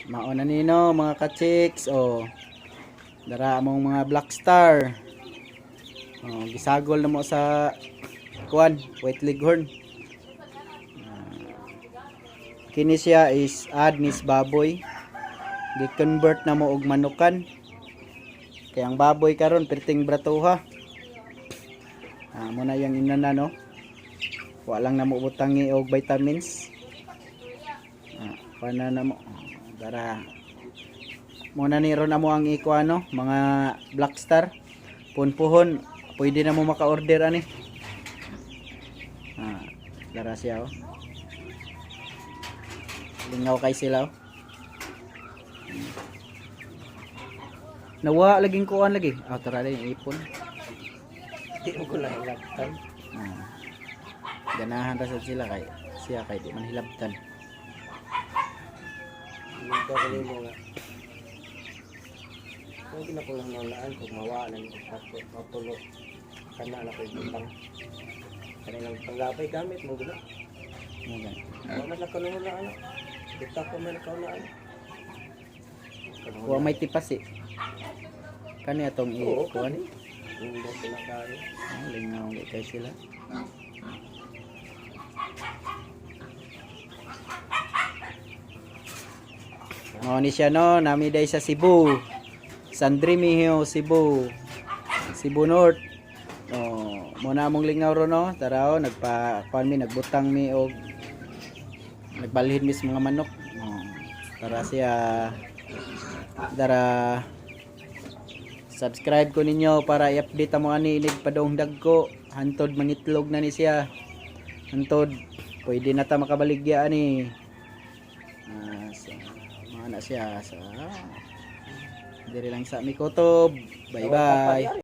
Mao na nino mga ka-chicks, oh. Dara among mga Black Star. Oh, gisagol na mo sa kuan, White Leghorn. Ah, kini siya is Adnis baboy. Gi-convert na mo og manukan. Kaya ang baboy karon perting bratuha. Ah, mo na yang inana, no. Wa lang na mo butangi og vitamins. Ah, pana na mo. Dara. Muna ni ron amo ang iko ano, mga Black Star. Punpuhon, pwede na mo maka-order ani. Ah, dara siya, oh. Lingaw kay sila, oh. Nawa laging kuan lagi. Ah, tara lang ipon. Di mo ko nahilabtan. Ah. Ganahan ra sad sila kay siya kay di man hilabtan. Nagka ko nimo nga. Kung gina ko lang naunaan, kung mawa na nito matulo, kana na ko ibutang. Kanilang panggabay gamit mo guna. Mo gani. Wa man lang kanuhuna ano. Kita ko man kaunaan. Wa may tipas eh. Kani atong i Oo, kuan. Hindi ko na kayo. Ah, lingaw gay kay sila. Mao ni siya, no, nami day sa Cebu. San Remigio, Cebu. Cebu North. Oh, mo na among lingaw ro, no. Tara oh, nagpa kuan mi, nagbutang mi og nagbalhin mi sa mga manok. Oh, tara siya. Dara, subscribe ko ninyo para i-update mo ani inig padong dagko hantod manitlog na ni siya, hantod pwede na ta makabaligya ani. Ah, sa mga na siya sa diri lang sa Mikotob. Bye bye.